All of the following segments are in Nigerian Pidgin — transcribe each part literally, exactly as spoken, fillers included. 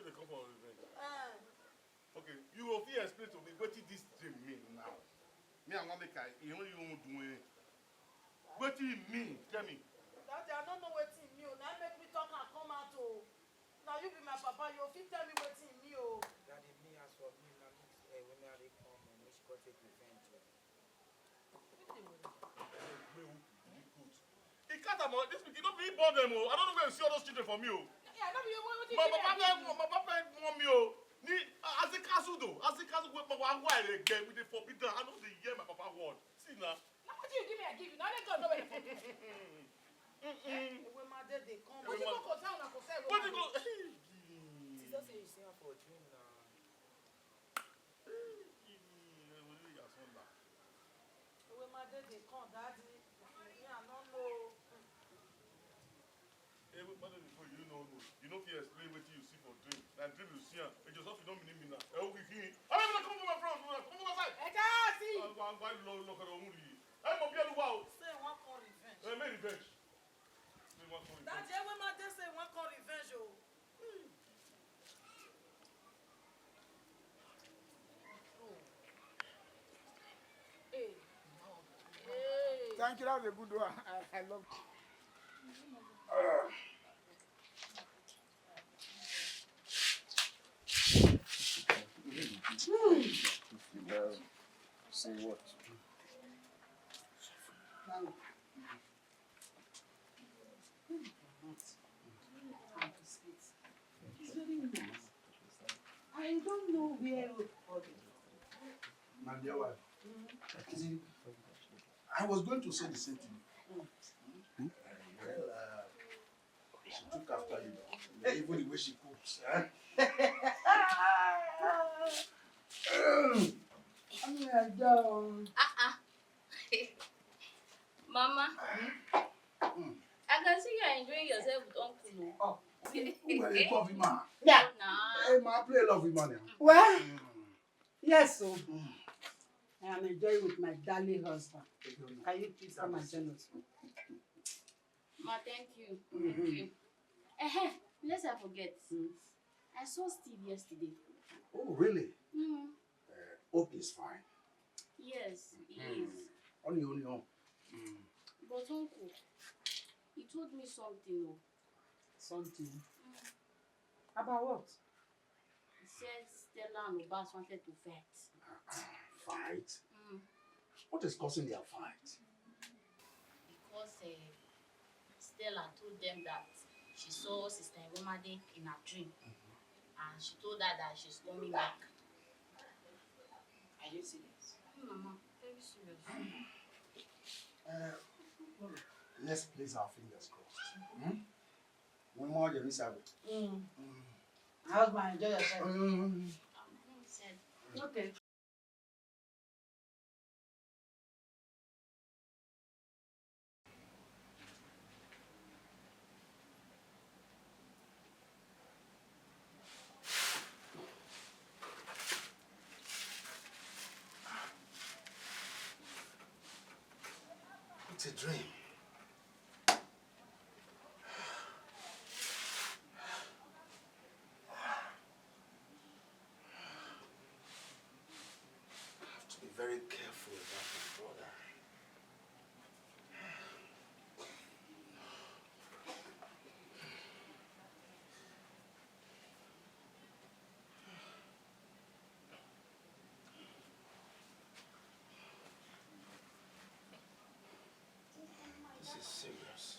Dey come for revenge. Eh. Okay, you go fit explain to me wetin this dream mean now? Me, I wan make I, you no even do it. Wetin e mean? Tell me. Daddy, I no know wetin e mean o. Na im make me talk and come out o. Na you be my papa, you fit tell me wetin e mean o. Daddy, me, as for me, na this, eh, woman dey come, eh, make she come take revenge o. Wetin dey worry you? Wey who be the goat? E cut am o. This pikin no be born them o. I don't know where you see all those children for me o. Yeah, no be you, wetin My you papa dey feel? Born, my papa born me o. Ni, as a castle though, as a castle, we, we, we, we dey forbid am. I no dey hear my papa word. See na. Na wetin you give me, I give you. Na only God know where you for. Mm-mm. Ewe ma dey dey come. Wetin go concern una concern Ewe ma dey. Wetin go? Hey, Jesus say you see am for dream na. Hey, Gini, Ewe ma dey dey come, daddy. Me, I no know. Everybody dey go, you no know. You no fit explain wetin you see for dream. Na dream you see am. E just off, you don mean me now. E o be kin. All of una come for my front, una come for my side. Ẹ já sí. Why, why, why lo lo kọrọ ohun ri? E mo bi oluwa o. Say one come revenge. E me revenge. Say one come revenge. Daddy, Ewe ma dey say one come revenge o. Hey. Hey. Thank you, that was a good one. I, I love it. Say what? It's very nice. I don't know where road for them. My dear wife, you see, I was going to say the same thing. Mm. Well, uh, she took after you. Even the way she cooks, eh? I mean, I don't. Ah, ah. Mama, I can see you are enjoying yourself with uncle o. Oh, who are you, coffee man? Yeah. Nah. Hey, ma, play love with man. Well, yes, so I am enjoying with my darling husband. Can you please come and join us? Ma, thank you. Thank you. Eh, lest I forget. I saw Steve yesterday. Oh, really? Mm. Uh, hope he's fine. Yes, he is. Only, only, oh. Mm. But uncle, he told me something o. Something? Mm. About what? He said Stella and Obas wanted to fight. Fight? Mm. What is causing their fight? Because, eh, Stella told them that she saw Sister Ewemade in her dream, and she told her that she's coming back. Are you serious? Mm, Mama, very serious. Uh, let's place our fingers crossed. Hmm? We more than this. Mm. Mm. My husband, enjoy yourself. Mm. Okay. It's a dream. I have to be very careful about my brother. This is serious.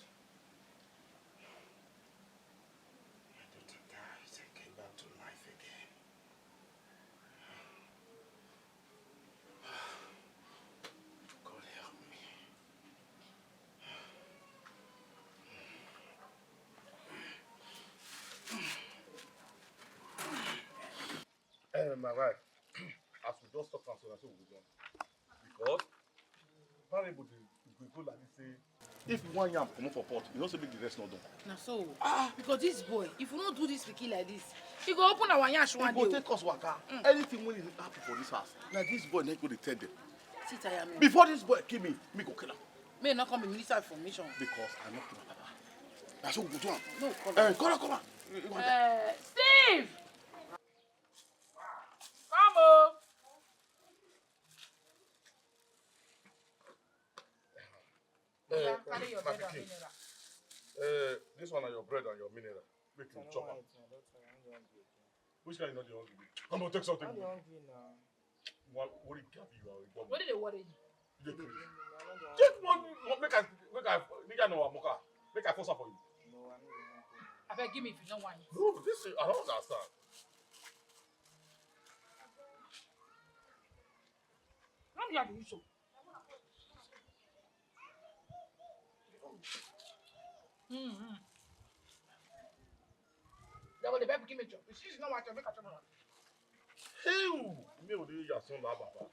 My daughter died and came back to life again. God help me. Eh, my wife, as we just talk am so, na so we go do am. Because parable dey go go like this say, if one yam comot for pot, you know say make the rest no done. Na so. Ah, because this boy, if we no do this pikin like this, he go open our yansh one day. He go take us waka. Mm. Anything wey dey happen for this house, na this boy na go dey tell them. See, tire me. Before this boy kill me, me go kill am. May not come be minister of information. Because I no kill my papa. Na so we go do am. No, come on. Eh, come on, come on. You, you want that? Eh, Steve! Carry your bread and mineral. Uh, this one are your bread and your mineral. Make you chop am. Which kind you no dey hungry? Come on, take something. I no dey hungry now. What, what do you have? You are a bum. What did they worry you? You dey crazy. Take one, one, make I, make I, make I know Amoka. Make I force am for you. No, I no dey want to. Abeg, give me if you no want it. No, this is, I don't understand. Come here, do so. Mm-hmm. They go dey beg give me chop. You see, you no want chop, make I chop am. Hey, me o dey ya son la baba.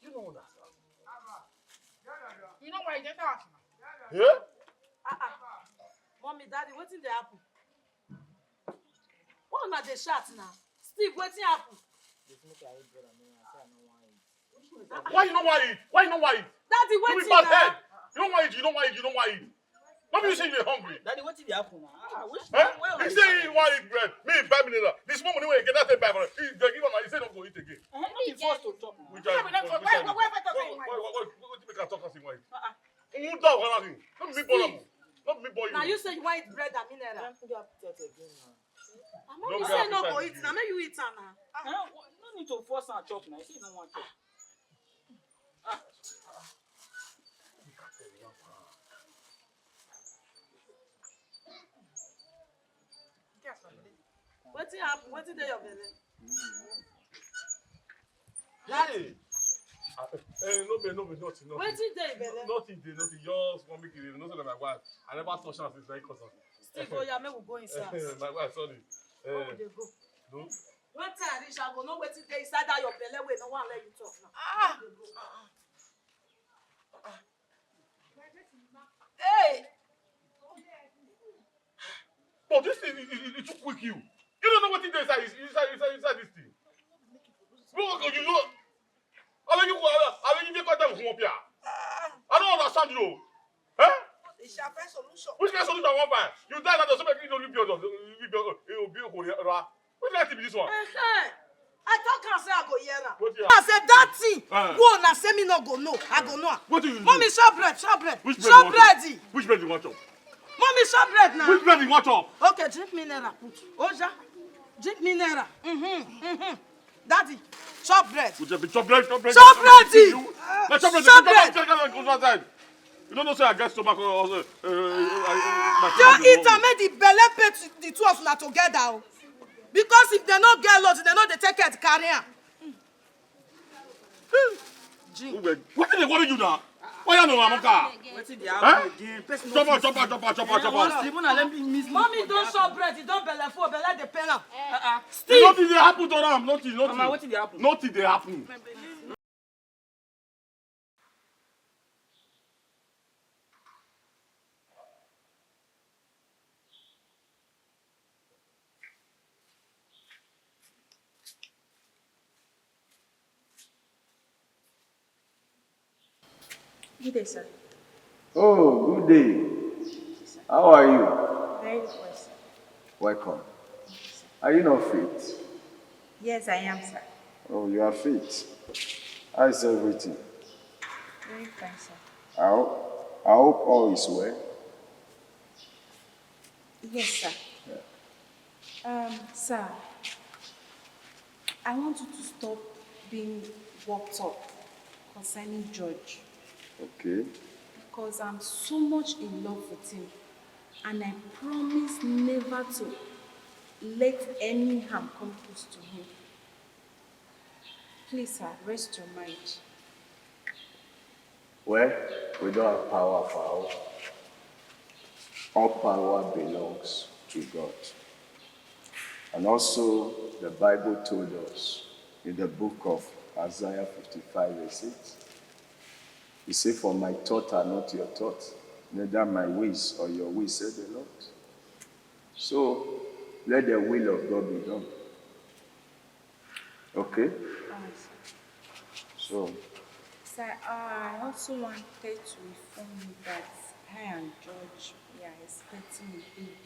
You no understand. You know why you dey tell us now? Yeah? Ah, ah. Mommy, Daddy, wetin dey happen? Why una dey shout now? Steve, wetin happen? This make I eat bread and milk, I say I no wan eat. Why you no wan eat? Why you no wan eat? Daddy, you be wetin bad na? Head. You no wan eat, you no wan eat, you no wan eat. No be you say you dey hungry. Daddy, wetin dey happen now? Ah, which Eh? Why You una say dey you shout? Wan eat bread. Me buy mineral. This small money wey you get, that take buy for it. He dey give am, he say no go eat again. Eh, no be force to chop now. Which Why we not which for- why- why- why- why- why- Wetin make I talk as he wan eat? Uh-uh. Who talk for nothing? No be me born am. No be me born you. Now you say you wan eat bread and mineral. Don't get appetite again now. Ah, mommy say no go eat. Now make you eat am now. Ah. Eh, wha- no need to force am chop now. You say you no wan chop. Ah. Wetin happen? Wetin dey your belle? Hey! Ah, eh, no be, no be, nothing, nothing. Wetin dey your belle? Nothing dey, nothing. Just wan make you know, say na my wife. I never touch her since I cause am. Steve, oya, make we go inside. My wife, sorry. Make we dey go. No? When time reach, I go know wetin dey inside that your belle wey no wan let you talk now. Ah! Make we dey go. Hey! But this thing, it, it, it too quick you. You don't know what it is inside, inside, inside, inside this thing. No, you know. I mean, you, I mean, you make them come up here. I don't understand you. Eh? They shall find solution. Which kind of solution I want find? You die now, so make you don't leave your, leave your, you be, you be, Which kind thing be this one? Uh-huh. I talk and say I go hear am. Wetin happen? I say that thing. Uh. Go na say me no go know. I go know. Wetin you do? Mommy, shop bread, shop bread. Which bread you want chop? Which bread you want chop? Mommy, shop bread now. Which bread you want chop? Okay, drink mineral. Put. Oja, drink mineral. Mm-hmm. Mm-hmm. Daddy, chop bread. Which bread? Chop bread. Chop bread. Chop bread. You, na chop bread. Chop bread. Chop bread. Chop bread. You don't know say I get stomach. Uh, uh, uh, uh, uh, my stomach. Don't eat am. Make the belle pay to the two of una together. Oh. Because if they no get load, they no dey take care carry am. Wetin dey worry you now? Why you no Amoka? Wetin dey happen again? Person no fit sleep. Chop am, chop am, chop am, chop am, chop am. Even na let me miss. Mommy don chop bread, e don belle full, belle dey pain am. Uh-uh. Steve. Nothing dey happen to am. Nothing, nothing. Mama, wetin dey happen? Nothing dey happen. Good day, sir. Oh, good day. How are you? Very well, sir. Welcome. Are you not fit? Yes, I am, sir. Oh, you are fit. How is everything? Very fine, sir. I, ho- I hope all is well. Yes, sir. Yeah. Um, sir, I want you to stop being worked up concerning George. Okay. Because I'm so much in love with him, and I promise never to let any harm come close to him. Please, sir, rest your mind. Well, we don't have power for our own. All power belongs to God. And also, the Bible told us in the book of Isaiah fifty-five, verse six, he said, "For my thoughts are not your thoughts, neither my ways or your ways," said the Lord. So, let the will of God be done. Okay? All right, sir. So, Sir, uh, I also wanted to inform you that I and George, we are expecting a baby.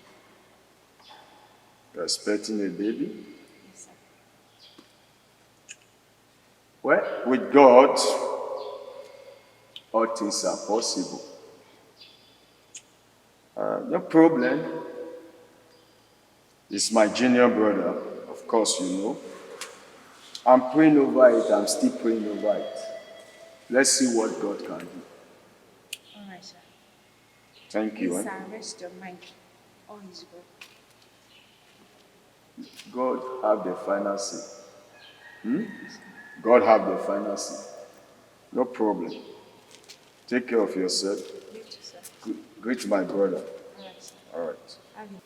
You're expecting a baby? Yes, sir. Well, with God, All things are possible. Uh, no problem. He's my junior brother, of course, you know. I'm praying over it, I'm still praying over it. Let's see what God can do. All right, sir. Thank you. Please, eh? Sir, rest your mind. All is well. God have the final say. Hmm? God have the final say. No problem. Take care of yourself. You too, sir. Gre- Greet my brother. All right, sir. All right. Have a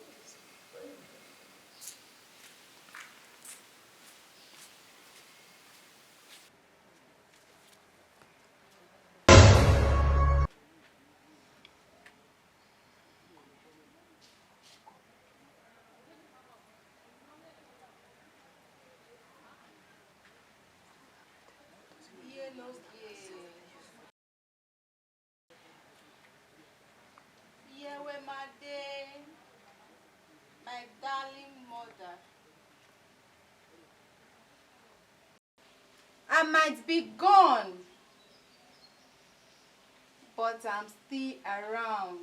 Yewemade, my darling mother. I might be gone, but I'm still around.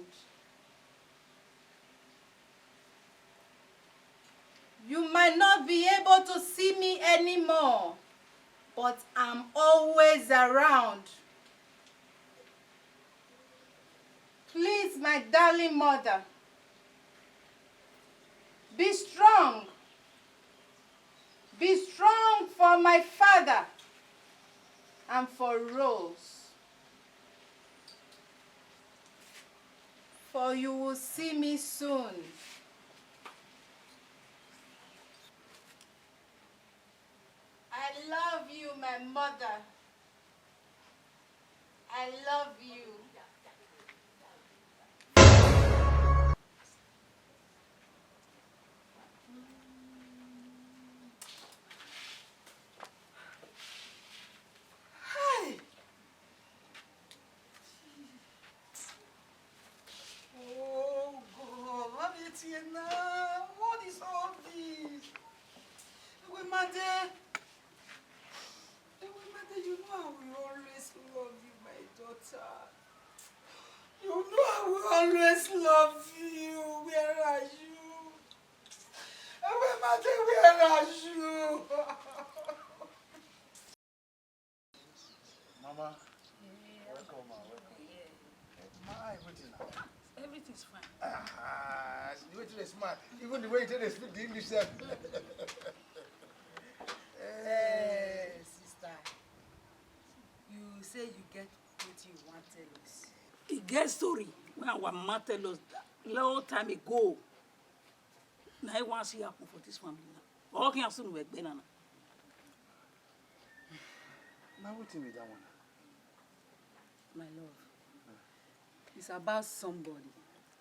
You might not be able to see me anymore, but I'm always around. Please, my darling mother, be strong. Be strong for my father and for Rose, for you will see me soon. I love you, my mother. I love you. Hey! Oh God, what is here now? What is all this? Ewemade, Ewemade, you know I will always love you, my daughter. You know I will always love you. Where are you? Ewemade, where are you? Mama, welcome, ma, welcome. Ma, how everything now? Everything's fine. Ah, the way you dey smile, even the way you dey speak the English sef. Eh, sister, you say you get wetin you wan tell us. E get story wey our mama tell us long time ago. Na e wan see happen for this family now. All can soon we gbena na. Na wetin be that one? My love, it's about somebody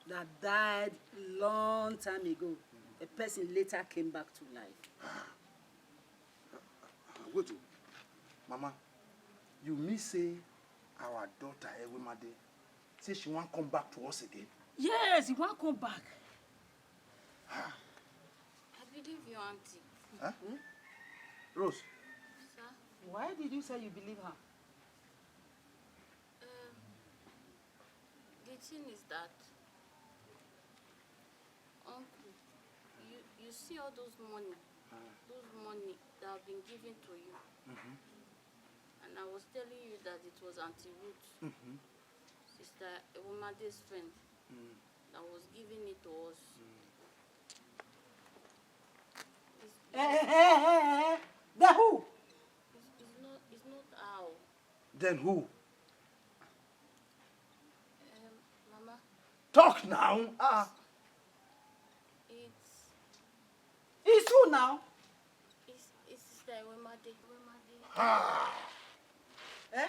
that died long time ago. A person later came back to life. Wait o, Mama, you mean say our daughter Ewemade say she wan come back to us again? Yes, he wan come back. I believe you, Auntie. Huh? Rose. Sir? Why did you say you believe her? Um, the thing is that, Uncle, you, you see all those money, those money that have been given to you. And I was telling you that it was Auntie Ruth, Sister Ewumade's friend, that was giving it to us. It's, Eh, eh, eh, eh, eh. The who? It's, it's not, it's not how. Then who? Um, Mama. Talk now. Ah. It's It's who now? It's, it's Sister Ewemade. Ewemade. Ah. Eh?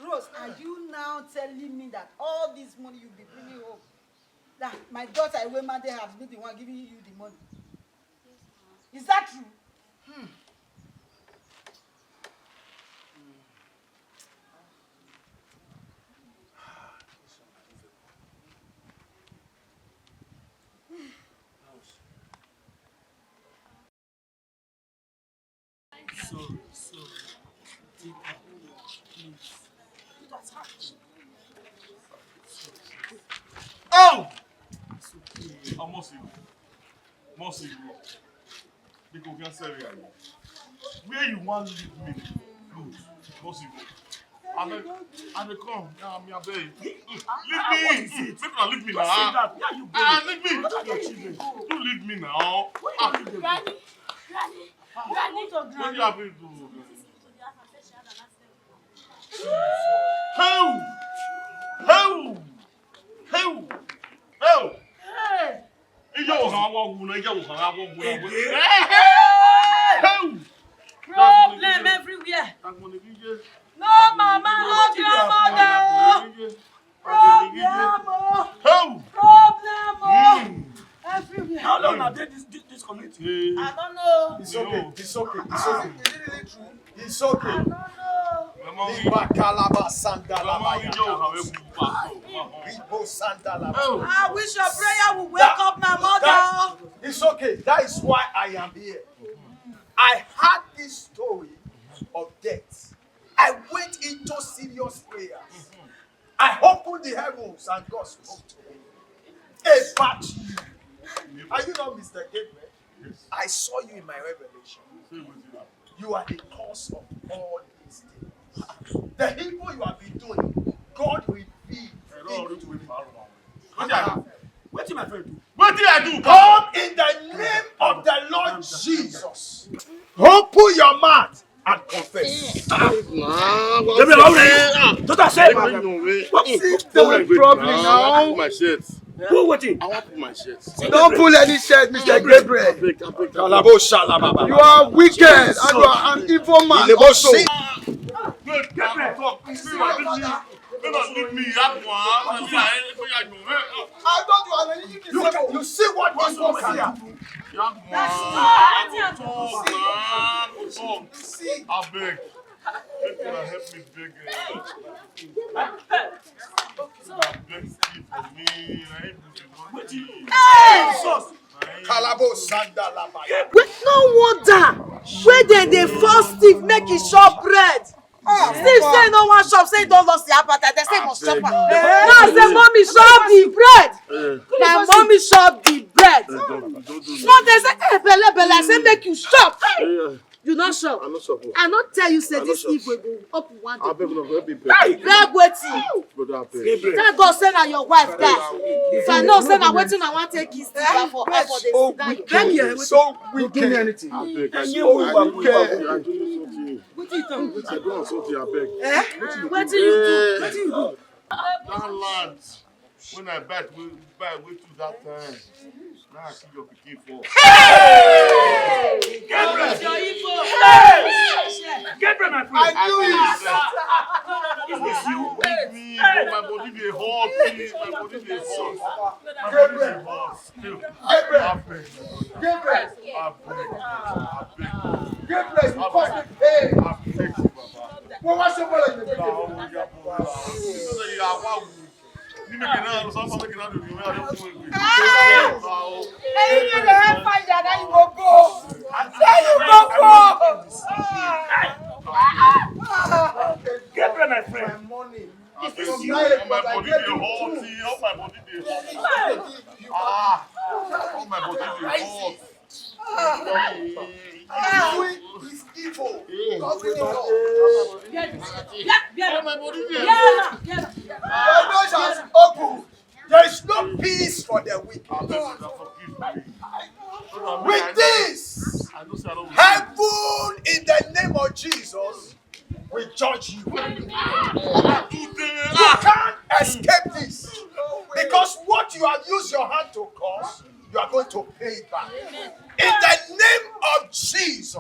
Rose, are you now telling me that all this money you be bringing home, that my daughter Ewemade has been the one giving you the money? Is that true? Hmm. Sorry, sorry. Take her, please. It has happened. Oh! Omo Sigo. Omo Sigo. Biko, can say where you. Where you wan lead me? Good. Omo Sigo. I dey, I dey come. Yeah, me abeg. Leave me. Make una leave me now. Ah, leave me. What are your children? You leave me now. Ah. Granny, Granny, Granny. Wetin happen to Hell! Hell! Hell! Hell! Ije wo kan wo wu na, ije wo kan wo wu na. Hell! Problem everywhere. No mama, no grandmother. Problem o. Hell! Problem o. Everywhere. How long have they this, this, this community? I don't know. It's okay. It's okay. It's okay. Is it really true? It's okay. I don't know. Liba kalaba sandalaba. Ribo sandalaba. I wish your prayer will wake up my mother. It's okay. That is why I am here. I had this story of death. I went into serious prayers. I opened the heavens and God spoke to me about you. Are you not Mister Gabriel? I saw you in my revelation. You are the cause of all these things. The evil you have been doing, God will be. Wetin I do? Wetin my friend do? Wetin I do? Come in the name of the Lord Jesus. Open your mouth and confess. Gabriel, how are you? Don't I say? What is the problem now? My shirt. Who wetin? I want to put my shirt. Don't pull any shirt, Mister Gabriel. Abeg, abeg, abeg. Kalabo shalababa. You are wicked and you are an evil man also. Gabriel. Make una leave me, Agwa. I don't do anything. You, you see what this one can do? Agwa, I go talk, man. I go talk. Abeg, make una help me beg. Una beg give for me. Na him be the one. Jesus. Kalabo sandalaba. Wait, no wonder wey dem dey force Steve make e chop bread. Steve say no wan chop, say he don lost the appetite. Dem say he must chop am. Now say, "Mommy, chop the bread." My mommy chop the bread. No, dem say, "Eh, belle, belle." I say, "Make you chop." You no chop. I no chop. I no tell you say this evil go open one day. Abeg, no, go help me beg. Beg wetin? Brother, abeg. Thank God say na your wife die. If I know say na wetin I wan take kiss Steve for, I for dey sit down. So wicked. Don't give me anything. Abeg, I do something. Wetin you talk? I do something, abeg. Eh? Wetin you do? Wetin you do? That land, when I buy, we buy, we do that time. Now I see your pikin for. Hey! Gabriel! Hey! Gabriel, my friend. I knew it. Is this you? Leave me, my body dey hot, please. My body dey hot. My body dey hot. Gabriel! Gabriel! Gabriel, you cause me pain. Wọ́n wá ṣe bọ́lá yìí. Hey! Hey, you dey help find that, you go go. Say you go go. Gabriel, my friend. This is you. My body dey hot. All my body dey hot. Ah, all my body dey hot. Doing is evil. Covering it up. All my body dey hot. Your nose has opened. There is no peace for the wicked. With this, heaven in the name of Jesus will judge you. You can't escape this. Because what you have used your hand to cause, you are going to pay it back. In the name of Jesus.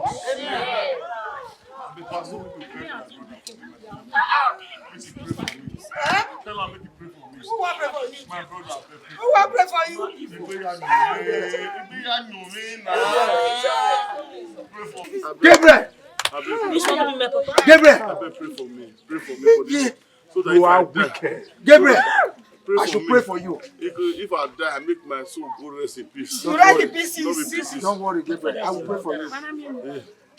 Tell her make you pray for me. Who wan pray for you? My brother, abeg, pray for me. Who wan pray for you? Igbeya Nyome, Igbeya Nyome na. Pray for me. Gabriel! Abeg, pray for me. Gabriel! Abeg, pray for me. Pray for me for this. So that you are wicked. Gabriel! I should pray for you. If, if I die, make my soul go rest in peace. You rest in peace. Don't worry, Gabriel. I will pray for you.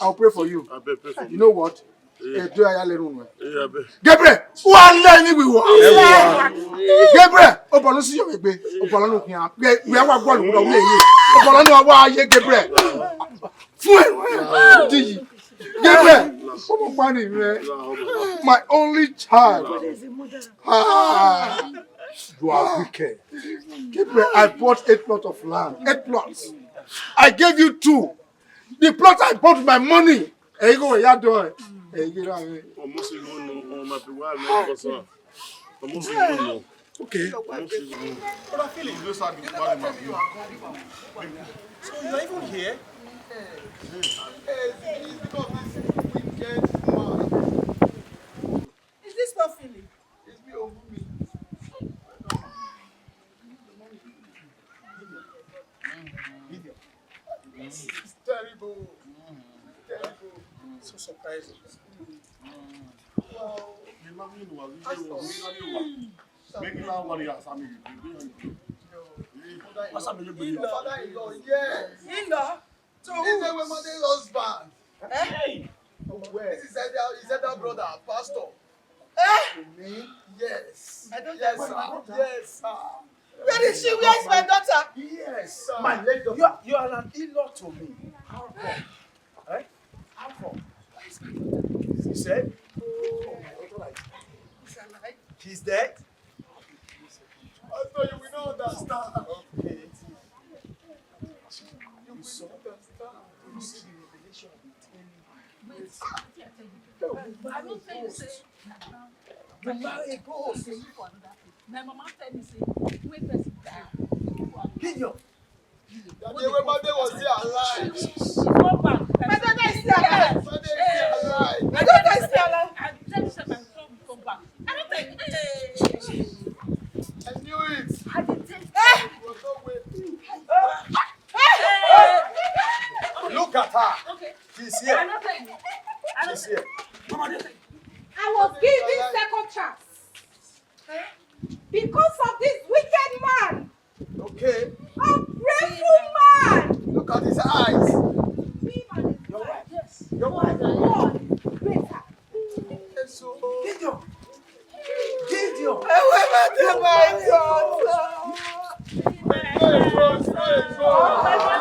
I will pray for you. Abeg, pray for me. You know what? Edo ya le nunu. Gabriel, wa le ni wi wa. Gabriel, o bolu si yo gbe. O bolu nu kian. Gbe we wa golu do le yi. O bolu nu wa ye Gabriel. Fún ẹ. Di yi. Gabriel, o mo pa ni re. My only child. Ah, you are wicked. Gabriel, I bought eight plots of land. Eight plots. I gave you two. The plot I bought with my money. Ẹ yí kò wẹ̀ yá dọ̀ ẹ̀. Ẹ yí rà rẹ̀. Ọmọ sì ló nù, ọmọ máa fi wá mi kọ sọ. Ọmọ sì ló nù. Okay. Ọmọ sì ló nù. Brother Philip, you know, sir, the one in my view. So you are even here? Yes, it's because of this wicked man. Is this not Philip? It's me, Obumi. It's terrible. It's terrible. So surprising. Wow. Pastor. Father-in-law, yes. In-law? So he's a woman's husband. Eh? This is elder, his elder brother, pastor. Eh? To me, yes. I don't yes, tell my daughter. Yes, sir. Where is she? Where is my daughter? Yes, sir. My late daughter. You are, you are an in-law to me. How come? Eh? How come? He said, oh, my daughter, like, he's dead. Pastor, you will not understand. Okay. You will not understand. You see the revelation of the ten. Wait, I don't tell you. I don't tell you, say, you marry a ghost. My mama tell me, say, when person die, Gideon. That day when my day was still alive. She's not back. My daughter is still alive. My day is still alive. My daughter is still alive. I tell you, say, my son will come back. I don't tell you. I knew it. I did tell you. It was no way. Look at her. Okay. She's here. I don't tell you. I don't tell you. She's here. Mama, I was given second chance. Because of this wicked man. Okay. Ungrateful man. Look at his eyes. Him and his wife. Your wife. Yes. Your wife. God greater. Gideon. Gideon. Ẹ wá bá tẹ bá yọ. Hey, bro, hey, bro.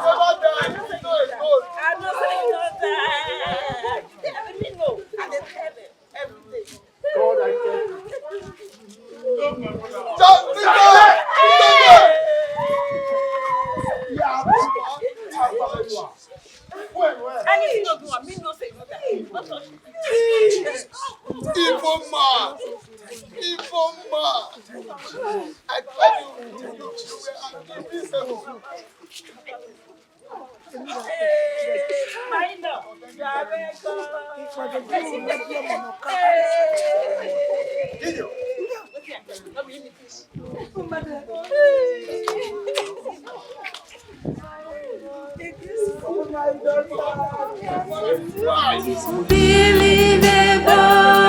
Never die. No, no. I know say you don't die. Me know. I dey tell them every day. God, I thank you. Just because. Anything you do, I mean, no say you don't die. No touch me. Evil man. Evil man. I tell you, you, you were an invisible. Unbelievable.